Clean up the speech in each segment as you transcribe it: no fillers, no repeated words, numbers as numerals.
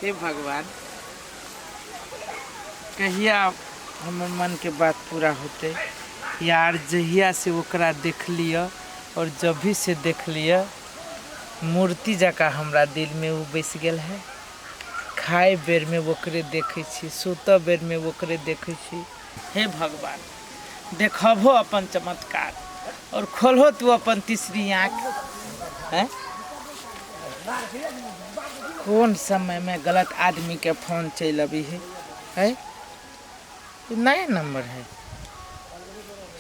हे भगवान, कहिया हमर मनके बात पूरा होतै यार। जहिया से ओकरा देखलियै और जब भी से देखलियै, मूर्ति जकाँ हमरा दिलमे ओ बसि गेल है। खाय बेरमे ओकरे देखै छी, सुतऽ बेरमे ओकरे देखै छी। हे भगवान, देखबहो अपन चमत्कार और खोलहो तू अपन तीसरी आँख। हैं कोन समयमे गलत आदमीके फोन चलि अबै है। है ई नया नंबर है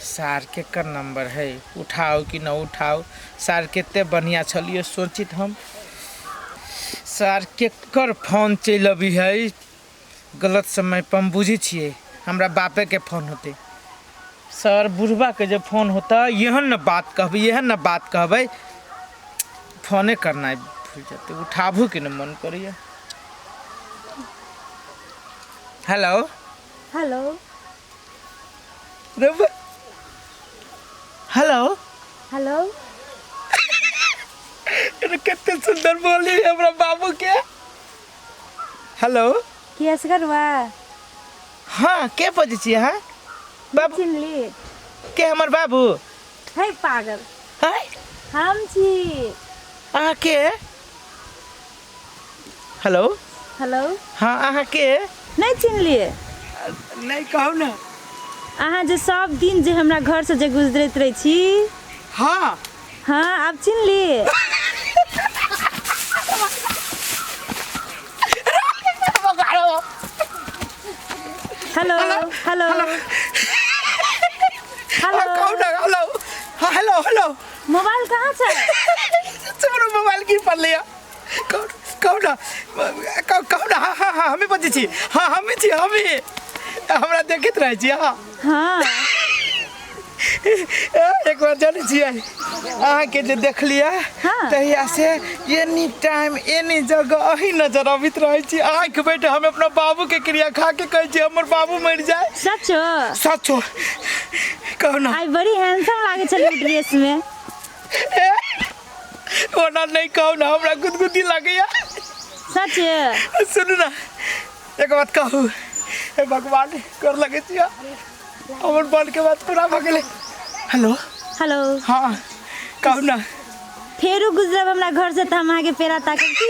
सार, केकर नंबर है? उठाउ कि न उठाउ? सार कते बढ़िया छलियै सोचित हम। सार केकर फोन चलि अबै है गलत समय पर? हम बुझै छियै, हमरा बापेके फोन होतै। सर बुढ़बाके जे फोन होतै, एहन ने बात कहबै, एहन ने बात कहबै, फोने करनाइ भूल जेतै। उठाबू के ने मन करैया। हेलो। हेलो। रे हेलो। हेलो। अरे कते सुंदर बोली हमरा बाबू के। हेलो। की असगरवा? हाँ, के बजै छी अहाँ? बाबू चिन्हली? के हमर बाबू? हे पागल। है हम छी। अहाँ के? हेलो। हेलो। हाँ, अहाँ के? नहि चिन्हलियै? नहि, कहू ने। अहाँ जे सब दिन जे हमरा घर से जे गुजरैत रहै छी। हाँ। हाँ, आब चिन्हली? हेलो हेलो हाँ। हेलो। कहू ने, हेलो। हाँ, हेलो हेलो। मोबाइल कहाँ छै? हमरो मोबाइल गिर पड़लै। कहू, कहू ने, कहू, कहू ने। हाँ हाँ हाँ, हमे बजै छी। हाँ, हमे छी, हमे। हमरा देखैत रहै छी? हाँ। हाँ। एक बार जानै छियै, अहाँके जे देखलियै तहिया से एनी टाइम एनी जगह अही नजर अबैत रहै छी। आँखि बैठ हम अपना बाबूके क्रिया खा के कहै छी, हमर बाबू मरि जाय। सचो? सचो, कहू ने। आइ बड़ी हैंडसम लागै छलै ड्रेस में। ए, ओना नहि कहू ने, हमरा गुदगुदी लागैया। सच? सुनू ने, एक बात कहू? हे भगवान, कर लगे छियै, हमर मन के बात पूरा भऽ गेलै। हेलो। हेलो। हाँ, कहू ने। फेरो गुजरब हमरा घर से तऽ हम अहाँके पेड़ा ताकब की?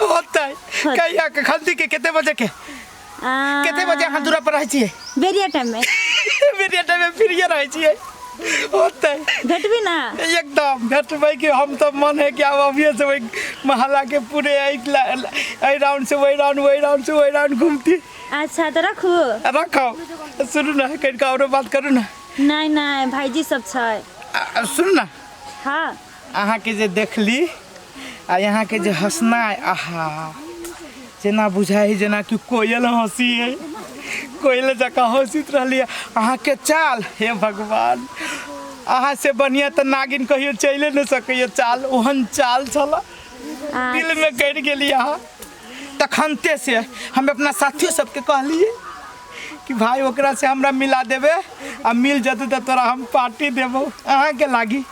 होतै। कहिया के, खंती के, कते बजे के? आ, कते बजे अहाँ दूरा पर रहै छियै? बेरिया टाइम में। बेरिया टाइम में फ्रीये रहै छियै, होतै। भेटबी ना? एकदम भेटबै कि। हम तऽ मन है कि आब अभिये से वही मोहल्ला के पूरे एहि राउंड से वही राउंड, वही राउंड से वही राउंड घूमती। अच्छा, तऽ रखू। रखो। सुनू ने, कनिका औरो बात करू ने। नहि नहि, भाईजी सब छै। सुनू ने। हाँ। अहाँके जे देखली आ यहाँके जे हँसनाइ, आहा, जेना बुझाइ है जेना कि कोयल हँसी है, कोयल जकाँ हँसित रहली अहाँके चाल। हे भगवान, अहाँ से बढ़िया तऽ नागिन कहियो चले नहि सकैए चाल, ओहन चाल छल। दिल में गड़ि गेली अहाँ तखनते से। हम अपना साथियो सबके कहलिए कि भाई, ओकरा से हमरा मिला देबे आ मिल जेतै तऽ तोरा हम पार्टी देबो। अहाँके लागी।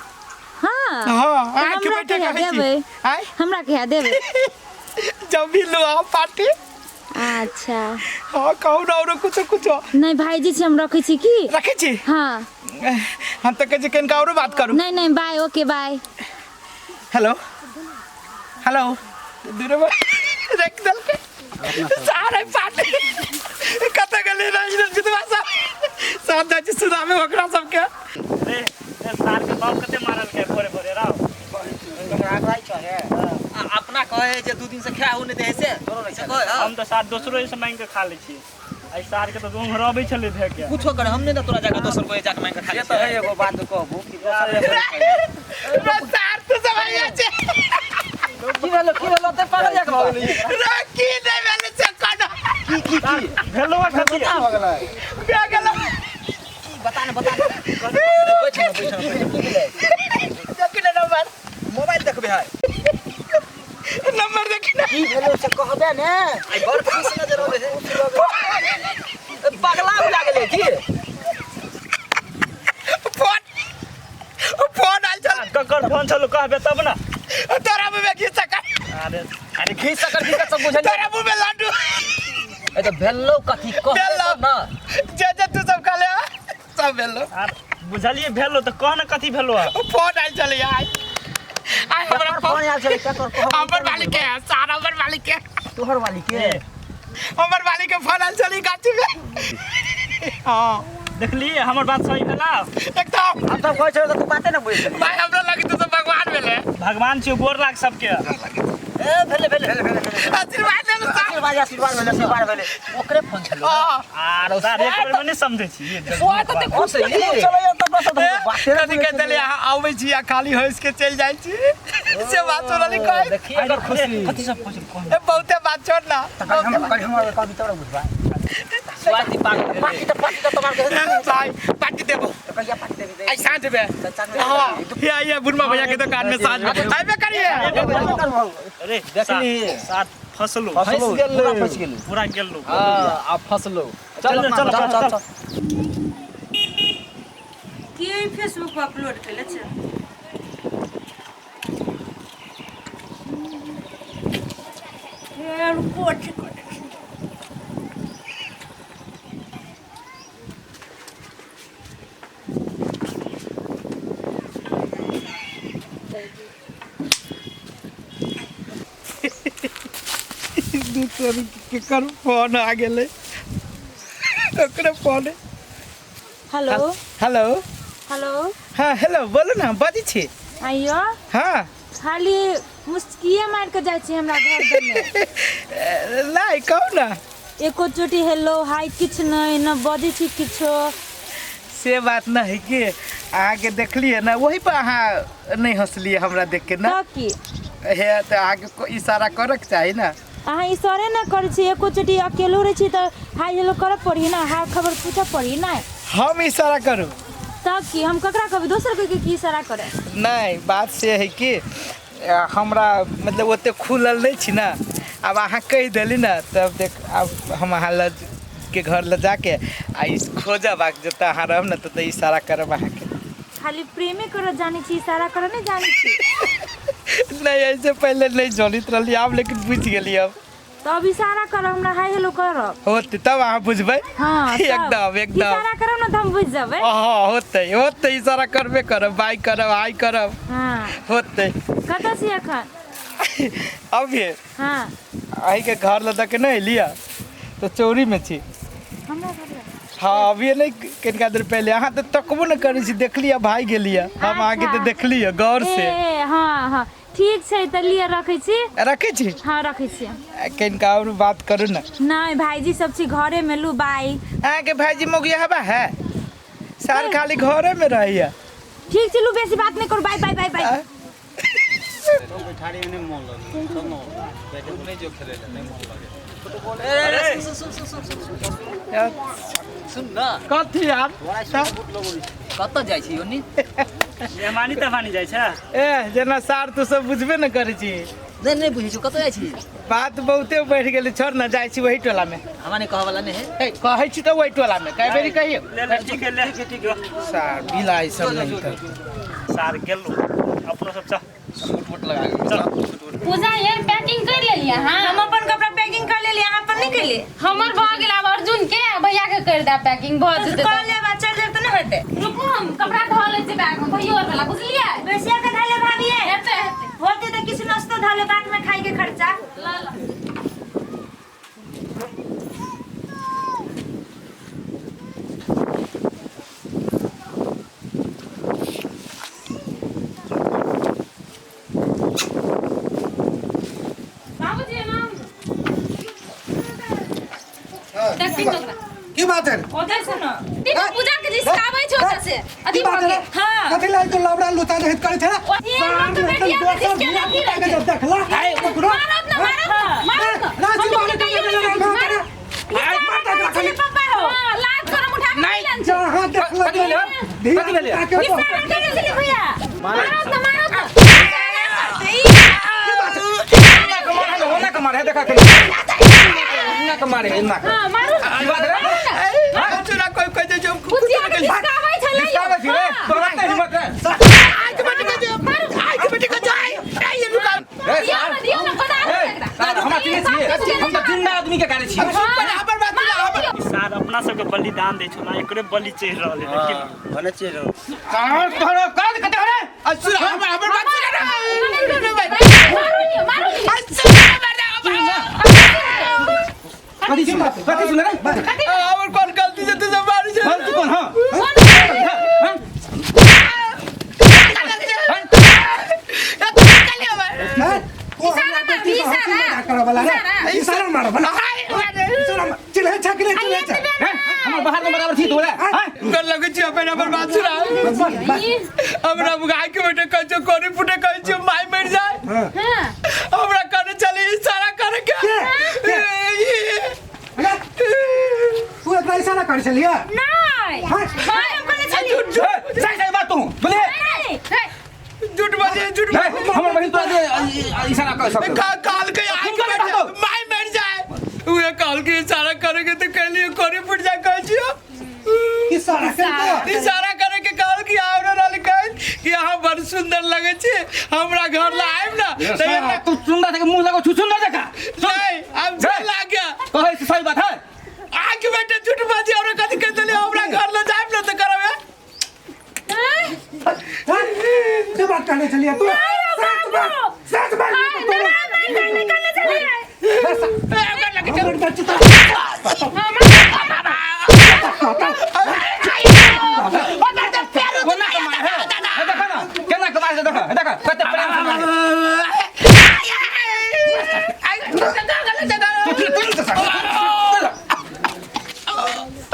हाँ। हाँ। तऽ अहाँके हमरा बेटे कहिया कहै छी। देबै? आँय? हमरा कहिया देबै? जब भी लो आओ पार्टी। अच्छा। हाँ, कहू ने औरो कुछो कुछो। नहि, भाईजी छी, हम रखै छी की। रखै छी? हाँ। हम तऽ कहै छी कनिका औरो बात करू। नहि नहि, बाय, ओके बाय। हेलो हेलो, दूर रख देलकै सारे पार्टी। कतऽ गेलै रंजितवा सब? सब जाइ छी सुनाबे ओकरा सबके। रे रे, सार के बाप कते मारल के भोरे भोरे राव। आ अपना कहे है जे 2 दिन से खाए नहीं दे से से कहे, हाँ। हम तऽ सार दोसरो से मांगि के खा लै छियै, एहि सार के तऽ ओंघरबै छलै धे के। कुछो करे, हम नहीं ना तोरा जाके दोसर कोई जाके मांग के खा से लै तऽ है। छियै। एगो बात कहबू कि दोसर एगो सार तो सब आइया छै। की भेलो, की भेलो? ते पागल जाके भऽ गेलै। रे, की नहि भेलै से कोना? की की की? भेलो कथी? कहाँ भऽ गेलै? भए गेलै। बता ना, बता ना। बैठ ना, बैठ ना, बैठ ना। की भेलै? देखी ने नंबर। मोबाइल देखबे है? नंबर देखी ने। की भेलो से कहबे ने। आई बड़ खुश नजर आबै है, पगला उला गेलै की? फोन, फोन आयल छल। ककर फोन छलो, कहबे तब ना। तोरा में की सका। अरे। अरे घी शक्कर घी सब बुझल। तोरा मुंह में लड्डू। ए त भेलो कथी कह भेलो। ना। जे जे तू सब कहले सब भेलो। आर बुझलिए भेलो त कह न कथी भेलो। फोन आयल चले आइ आइ हमरा फोन आयल छलै केकर? हमर मालिक के, सारा हमर मालिक के। तोहर मालिक के? हमर मालिक के फोन आयल चली गाछी में। हां देखली हमर बात सही भेला एकदम। हम सब कहै छौ त तू बाते न बुझै। भाई हमरा लगी तू सब भगवान भेले। भगवान छियो, गोर लाग सबके। ए भेले भेले भेले भेले आशीर्वाद देलु साहब। आशीर्वाद आशीर्वाद भेले आशीर्वाद भेले। ओकरे फोन छलो। आर सर एक बेर में नहीं समझै छी। स्वाद त खुश है। चलो यार तब सब बाते कथी कह देली अहाँ आबै छी आ खाली हंस के चलि जाइ छी से बात सुनली कह। देखिए एकर खुशी कथी सब कहै छै? ए बहुते बात छोड़ ना। हम कल हम कभी तोरा बुझबा। स्वाद पागल पार्टी त पार्टी त तोरा के भाई पार्टी देबो त कहिया पार्टी देबी? आई साँझ में। हां या या बुढ़मा भैया के दुकान में साँझ में आइबे करिए। अरे देखली साथ फसलो फंस गेल, फंस गेल पूरा गेलो। हां आ फसलो। चल चल चल चल चल। की फेसबुक पर अपलोड केले छै? यार कोट दूसर केकर फोन आ गेलै? ओकरे फोन। Hello hello hello. हाँ हेलो बोलू ना, बजै छी। आइयो। हाँ खाली मुस्किए मार के जाइ छी हमरा घर दने। नहीं कहू ना। एको चोटी हेलो हाय किछु नहीं न बजै छी किछो। से बात न है कि अहाँके देखलियै ना वही पर अहाँ नहीं हंसलियै हमरा देख के ना। की हे त अहाँके इशारा करक चाही ना। अहाँ इशारे ना करै छी एको चोटी, अकेलो रहै छी त हाय हेलो करऽ पड़ी ना, हाल खबर पूछऽ पड़ी ना। हम इशारा करू तब की हम ककरा कहबै? दोसर कोई के की इशारा करे? नहीं बात से है कि हमरा मतलब ओते खुलल नहीं छी ना। अब अहाँ कहि देली ना तब देख अब हम अहाँ लग के घर ल जाके आ खोजब आ जतऽ अहाँ रहब ना ततऽ इशारा करब अहाँके। खाली प्रेमे करऽ जानै छी, इशारा करऽ नहीं जानै छी। नहीं ऐसे पहले नहीं जानैत रहली आब, लेकिन बुझि गेली अब। तब इशारा करब हमरा, हाय हेलो करब होते तब अहाँ बुझबै। हाँ एकदम एकदम इशारा करब ना त हम बुझि जेबै। हाँ होते होते इशारा करबे करब, बाय करब, हाय करब। हाँ होते। कतऽ छी एखन? अभी हाँ अहीके घर लऽ के नहीं लिया तो चोरी में छी। हमरा घर लग? हाँ अभी नहीं कनिका देर पहले अहाँ तो तकबो न करै छी, देखलियै भागि गेलियै हम अहाँके तो देखलियै गौर से। ए हाँ हाँ ठीक छै त लिअ रखै छी। रखै छी? हाँ रखै छी। कनिका और बात करू ना। नहीं भाईजी सब छी घरे में, लू बाय। अहाँके भाईजी मोगिया हवा है सार खाली घरे में रहैया। ठीक छै लू बेसी बात नहीं करू, बाय बाय बाय बाय। अरे सुन सुन सुन सुन सुन सुन ना कथी यार कतऽ जाइ छी ओनी? मेहमानी तहमानी जाइ छै? ए जेना सार तू सब बुझबे न करै छी। नहीं नहीं बुझै छी कतऽ जाइ छी? बात बहुते बढ़ि गेलै, छोड़ ना जाइ छी वही टोला में। हमरा नहीं कहऽ वाला नहीं है। ए कहै छी तऽ वही टोला में कए बेरी कहियौ। ले ले ठीक है, ले ठीक है। सार बिलाइ सब नहीं कर। सार गेलो अपनो सब चल सूट वूट लगा के चल। पूजा यार पैकिंग कर लेलियै अहाँ? हम अपन कपड़ा पैकिंग कर लेलियै, अहाँ अपन नहीं केलियै? हमर भऽ गेल, आब अर्जुन के भैया के कर दे पैकिंग भऽ जेतै। कऽ लेब आ चलि जायब तऽ नहि हेतै। रुकू हम कपड़ा धो लै छी बैग में भैयो वाला, बुझलियै? बेसिया के धऽ ले भाभी। हेतै हेतै होतै तऽ किछु नाश्तो धऽ ले बाट में खाइ के खर्चा। ल ल। बाबूजी नाम की बात है? ओतऽ से न पूजा के जिसकाबै छौ ओतऽ से अथी बात है? हाँ कथी ला तो लबड़ा लुता रहित करै छै ना? ये लोग तो बेटिया के जिसके लगी रहै छै। देखला ओकरो मारत न मारत न मारत न। राजू हम मारे तो कहियो नहीं मारत। छलै पापा हो। हां लात करम उठा के नहीं लान छै। जहाँ देखला कथी भेलै? कथी भेलै? इशारा केने छलै भैया। मारत न मारत न। होना के मारे देखा के ना के मारे ना के। हां मारू की बात रे? चुरा कोई कोई जे बुचिया के जिसकाबै छलै। जिसकाबै छी रे तोरा त हिम्मत रे। आइ के बेटी के जे आइ के बेटी के जाय। ए ये रुका रे दियौ न दियौ न बता। चिन्है छियै? हम तऽ जिंदा आदमी के गारै छियै। हमर बात सुन, हमर ई सार अपना सबके बलिदान दै छौ ना, एकरे बलि चढ़ि रहल है, देखी ना। भने चढ़ि रहल। कहाँ तोहर काज कते रे? आ सुन, हमर हमर बात सुन रे। मारू नी। आ सुन, कथी सुन, कथी सुन रे? हमर कोन गलती से तू सब मारी छै? हम तू कोन? हां हां। को हमरा बेटी से हंसी मजाक करऽ वाला रे? इशारा मारऽ वाला, इशारा मार। चिल्हे छै कि नहि चिल्हे छै? हैं? हमर बाहर में बराबर छी तोरा, हैं? कर लगै छी अपन हमर बात सुना। हमरा गाय के बेटे कहै छौ, कोरी फुटे कहै छौ, माय मरि जाय। हाँ। हमरा करे चली इशारा करे के। के? अरे, तू एकरा इशारा करै छलियै? नहीं। हाँ? हम कहने छली। सही सही बात तू बोले। नहीं। झूठ बजे, झूठ हैं? हमर बहिन तोरा जे इशारा कर सकतो। काल के आय के बेटे माय मरि जाय, उहे काल के इशारा करे के तो कहलिए कोरी फुट जाय कहै छियो। इशारा कर। इशारा करे के कहल कि आओ रहल कहै कि अहाँ बड़ सुंदर लगै छी, हमरा घर ला आयब ना तऽ साला, तू सुंदर देख मुंह लगो छु सुंदर देखा। नहीं, अब जे लाग गया। कहै से सही बात है। आके बेटे झूठ बाजी और कथी कह देली, हमरा घर ला जायब ना तऽ करब। से बात कहने छलियै तू? सच बात, सच बात। नहीं कहने छली। हमर बच्चा तो कोना कमाए है? हे देखा ना केना कमाए है, देखा, हे देखा कते प्रेम से मारे। तू तू तू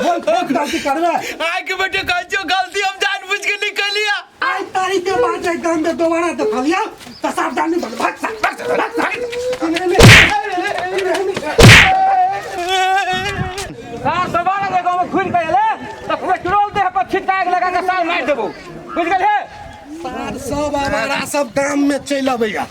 बोल, फेर गलती करबे? आके बेटे कहै छियो गलती हम जानबूझ के नहीं कहलिया। आइ तारीख के बाद जे गाम में दोबारा देखलिया तऽ सावधानी बन, भाग सा, भाग सा, भाग सा। सार दोबारा जे गाँव में घुरि के एले तऽ पूरा चुड़ैल देह पर छिटका के लगा के सार मारि देबो, बुझि गेल हे? सार सब आवारा सब गाम में चलि अबैया।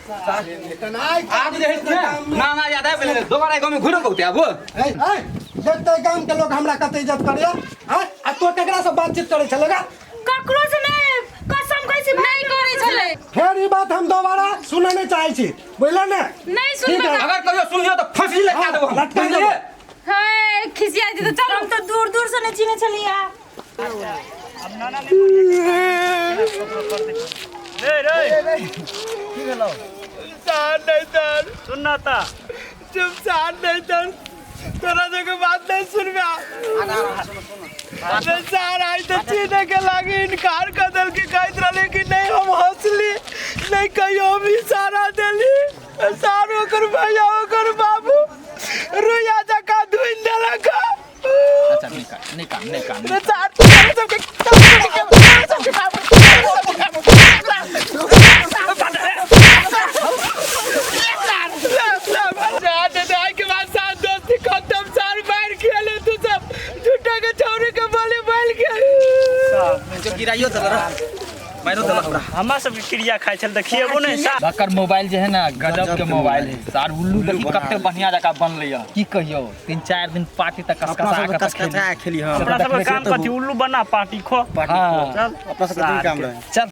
आब जे है से ना ना याद आबि गेलै, दोबारा गाँव में घुरि के औतै आब। ऐ ऐ देखते गाम के लोग हमरा कते इज्जत करैया। आँय, आ तो केकरा से बातचीत करै छलै गा? ककरो से नहीं, कसम कहै छी। नहीं करै छलै। फेर ई बात हम दोबारा सुनऽ नहि चाहै छी, बुझले ने? नहीं सुनबै। ठीक है। अगर कहियो सुन लियो तऽ फांसी लटका देबो हम, लटका देबो। बुझलियै? हे खिसिया जी तऽ चल। हम तऽ दूर दूर से नहीं चिन्है छलियै। अब नाना नहीं बोलिए रे रे। सार नहीं सर। सुन ना ता। चुप सार नहीं सर, तोरा जगह बात नहीं सुनबा। अरे सार आई तो चीने के लागे इनकार कर दल के कहत रहले कि नहीं हम हंसली नहीं, कहियो हम इशारा देली। सार ओकर भैया ओकर बाबू रुइया जका धुइन देलक। अच्छा नहीं कान, नहीं कान, नहीं कान। रे सार सबके सबके बाबू के बाद साथ दोस्ती खत्म। सार मार खेले तू सब झूठा के छौरी के बोले बोल के गिराइयो देलक रे, मारियो देलक हमरा। हमरा सबके क्रिया खाइ छल तऽ खिएबो नहि सार। बकर मोबाइल जे है ना गजब के मोबाइल है सार। उल्लू देखी कते बढ़िया जकाँ बनलै है, की कहियो 3-4 दिन पार्टी तक अपना कसकसा सब के कसकसा खेली। हां, अपना सबके काम कथी? उल्लू बना पार्टी खो। हाँ। चल। अपना सबके काम रहे। चल।